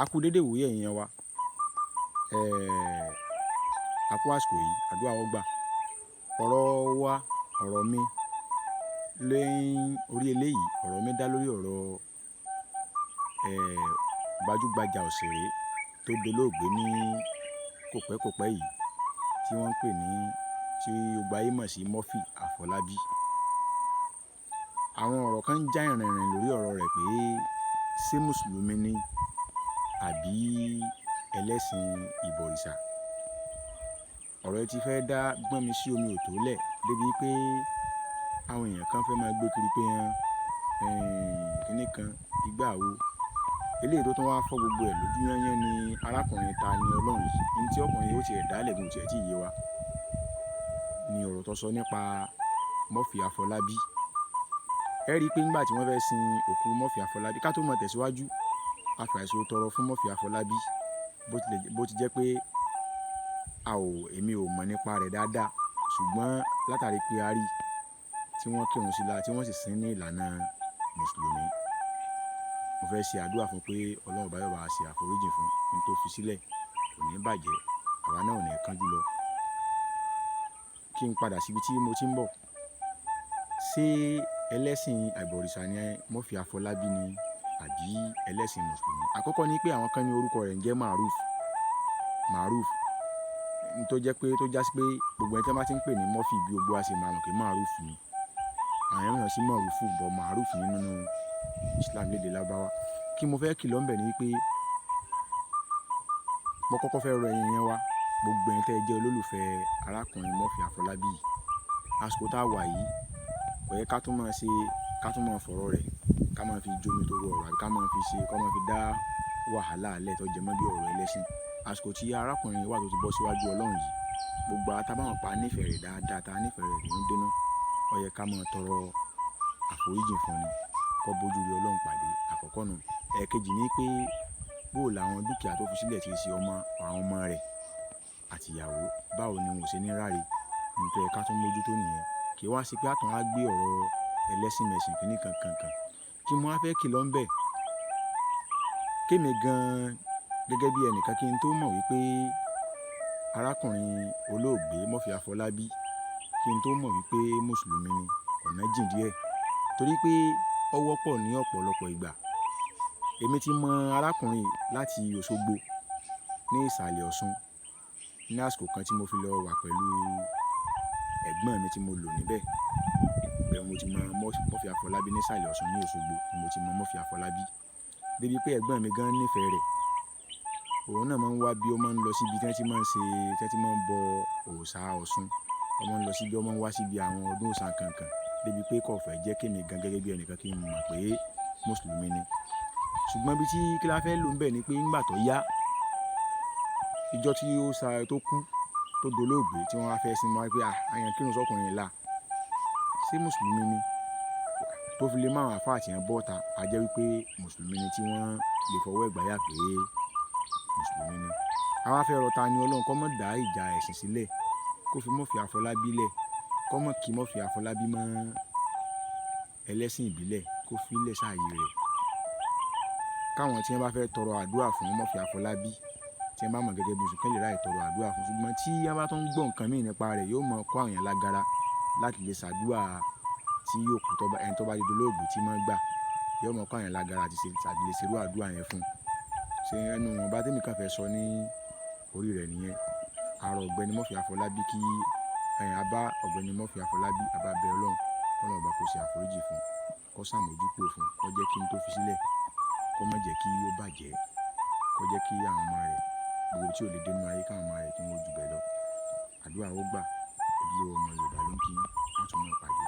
A kú dédé ìwòyí ẹ̀yin èèyàn wa. A kú àsìkò yìí, àdúrà ó gbà. Ọ̀rọ̀ wa, ọ̀rọ̀ mi lé orí eléyìí, ọ̀rọ̀ mi dá lórí ọ̀rọ̀, gbajúgbajà òṣèré tó dolóògbé ní kòpẹ́kòpẹ́ yìí tí wọ́n ń pè ní, tí gbogbo ayé mọ̀ sí Murphy Àfọlábí. Àwọn ọ̀rọ̀ kan ń já ìrìnrìn lórí ọ̀rọ̀ rẹ̀ pé ṣé Mùsùlùmí ni àbí ẹlẹ́sìn ìbọ̀rìṣà. Ọ̀rọ̀ yìí ti fẹ́ dá gbọ́n mi sí omi ò tó lẹ̀ débi pé àwọn èèyàn kan fẹ́ máa gbé kiri pé kíní kan, ìgbà wo. Eléyìí tó tún wá fọ́ gbogbo ẹ̀ lójú yányán ni arákùnrin ta ni Ọlọ́run yìí. Ní tí ọkùnrin yìí ó ti ẹ̀ dálẹ̀ gan ò tiẹ̀ tí ì yé wa. Ni ọ̀rọ̀ tó sọ nípa Murphy Àfọlábí. Ẹ rí i pé nígbà tí wọ́n fẹ́ sin òkú Murphy Àfọlábí, ká tó mọ̀ tẹ̀síwájú, a fi àìsàn tọrọ fún Murphy Àfọlábí bó ti jẹ́ pé a ò, èmi ò mọ̀ nípa rẹ̀ dáadáa. Ṣùgbọ́n látàrí pé a rí tí wọ́n kírun sí la, tí wọ́n sì sin ní ìlànà Mùsùlùmí. Mo fẹ́ ṣe àdúrà fún pé Ọlọ́run bá yóò bá ṣe àforíjì fún ohun tó fi sílẹ̀, kò ní bàjẹ́, àwa náà ò ní kánjú lọ. Kí n padà síbi tí mo ti ń bọ̀. Ṣé ẹlẹ́sìn àìbọ̀rìṣà ni Murphy Àfọlábí ni àbí ẹlẹ́sìn Mùsùlùmí? Àkọ́kọ́ ní pé àwọn kan ní orúkọ rẹ̀ ń jẹ́ Maruf. Maruf. N tó jẹ́ pé, tó jásí pé gbogbo ẹni tí wọ́n bá tí ń pè ní Murphy bí gbogbo wa ṣe máa mọ̀ pé Maruf ni. Àwọn èèyàn mọ̀ sí Marufu, but Maruf nínú Islam lédè Lárúbáwá. Kí mo fẹ́ kìlọ̀ ńbẹ̀ ni wípé mo kọ́kọ́ fẹ́ rọ ẹ̀yin èèyàn wa, gbogbo ẹ̀yin tí ẹ jẹ́ olólùfẹ́ arákùnrin Murphy Àfọlábí yìí. Àsìkò tá a wà yìí, kò yẹ ká tún máa ṣe, ká tún máa fọ̀rọ̀ rẹ̀, ká máa fi jómi torí ọ̀rọ̀ àbí ká máa fi ṣe, ká máa fi dá wàhálà lẹ̀ tó jẹ mọ́ bí ọ̀rọ̀ ẹlẹ́sìn. Àsìkò tí arákùnrin wà tó ti bọ́ síwájú Ọlọ́run yìí, gbogbo àwa tá bá mọ̀ pé a nífẹ̀ẹ́ rẹ̀ dáadáa, tá a nífẹ̀ẹ́ rẹ̀ dúnú dénú, ó yẹ ká máa tọrọ àforíjì fún ni, kó bójú rí Ọlọ́run pàdé. Àkọ́kọ́ nù. Ẹ̀ẹ̀kejì ni pé bó làwọn dúkìá tó fi sílẹ̀ tí í ṣe ọmọ, àwọn ọmọ rẹ̀ àti ìyàwó, báwo ni wọn ò ṣe ní ráre. Ohun tó yẹ ká tún mójútó nìyẹn. Kì í wá sí pé a tún á gbé ọ̀rọ̀ ẹlẹ́sìn mẹ̀sìn kíní kan kan kan. Kí mo wá fẹ́ kìlọ̀ ńbẹ̀. Kémi gan gẹ́gẹ́ bí ẹnìkan kí n tó mọ̀ wípé arákùnrin olóògbé Murphy Àfọlábí, kí n tó mọ̀ wípé Mùsùlùmí ni, ọ̀nà jìn díẹ̀. Torí pé ó wọ́pọ̀ ní ọ̀pọ̀lọpọ̀ ìgbà. Èmi ti mọ arákùnrin yìí láti Òṣogbo ní ìsàlẹ̀ Ọ̀ṣun ní àsìkò kan tí mo fi lọ wà pẹ̀lú ẹ̀gbọ́n mi tí mo lò níbẹ̀. Ibẹ̀ mo ti mọ Murphy Àfọlábí ní ìsàlẹ̀ Ọ̀ṣun ní Òṣogbo ni mo ti mọ Murphy Àfọlábí. Débi pé ẹ̀gbọ́n mi gan nífẹ̀ẹ́ rẹ̀. Òun náà máa ń wá bí ó máa ń lọ síbi tí wọ́n ti máa ń ṣe, tí wọ́n ti máa ń bọ òòṣà Ọ̀ṣun. Ó máa ń lọ síbi, ó máa ń wá síbi àwọn ọdún òòṣà kankan. Débi pé kò fẹ́ jẹ́ kí èmi gan gẹ́gẹ́ bí ẹnìkan kí n mọ̀ pé Mùsùlùmí ni. Ṣùgbọ́n bí tí kí la fẹ́ lò ń bẹ̀ ni pé nígbà tó yá, ìjọ tí ó sa tó kú, tó dolóògbé tí wọ́n wá fẹ́ sin, wọ́n wá pé, à, àyàn kírun sọ́kùnrin yìí là. Ṣé Mùsùlùmí ni? Tó fi lè máa àwọn àlfáà tí wọ́n bọ́ta, a jẹ́ wípé Mùsùlùmí ni tí wọ́n lè fọwọ́ ẹ̀ gbáyà pé Mùsùlùmí ni. A wá fẹ́ rọ ta ni Ọlọ́run kó má dá ìjà ẹ̀sìn sílẹ̀, kó fi Murphy Àfọlábí lẹ̀, kó má kí Murphy Àfọlábí mọ́ ẹlẹ́sìn ìbílẹ̀, kó fi lẹ̀ sáàyè rẹ̀. Káwọn tí wọ́n bá fẹ́ tọrọ àdúrà fún Murphy Àfọlábí, tí wọ́n bá mọ̀ gẹ́gẹ́ bí Mùsùlùmí kí wọ́n lè ráyè tọrọ àdúrà fún. Ṣùgbọ́n tí wọ́n bá tún gbọ́ nǹkan mìíràn nípa rẹ̀, yóò mọ̀ kó àwọn èèyàn lágara láti lè ṣàdúrà tí yóò kú tó bá, ẹni tó bá di dolóògbé tí máa ń gbà, yóò mọ̀ kó àwọn èèyàn lágara àti ṣe, àti lè ṣerú àdúrà yẹn fún. Ṣé ẹnu wọn bá tí èmi kàn fẹ́ sọ ní orí rẹ̀ nìyẹn. A rọ Ọ̀gbẹ́ni Murphy Àfọlábí kí, a bá Ọ̀gbẹ́ni Murphy Àfọlábí, a bá bẹ Ọlọ́run, kí Ọlọ́run bá kó ṣe àforíjì fún, kó ṣàmójúkúrò fún, kó jẹ́ kí n tó fi sílẹ̀, kó má jẹ́ kí ó bàjẹ́, kó jẹ́ kí àwọn ọmọ rẹ̀, gbogbo tí ò lè dé nínú ayé káwọn ọmọ rẹ̀ kí wọ́n ju bẹ̀ lọ. Àdúrà ó gbà. Ojúlówó ọmọ Yorùbá ló ń kí, á tún máa pàdé.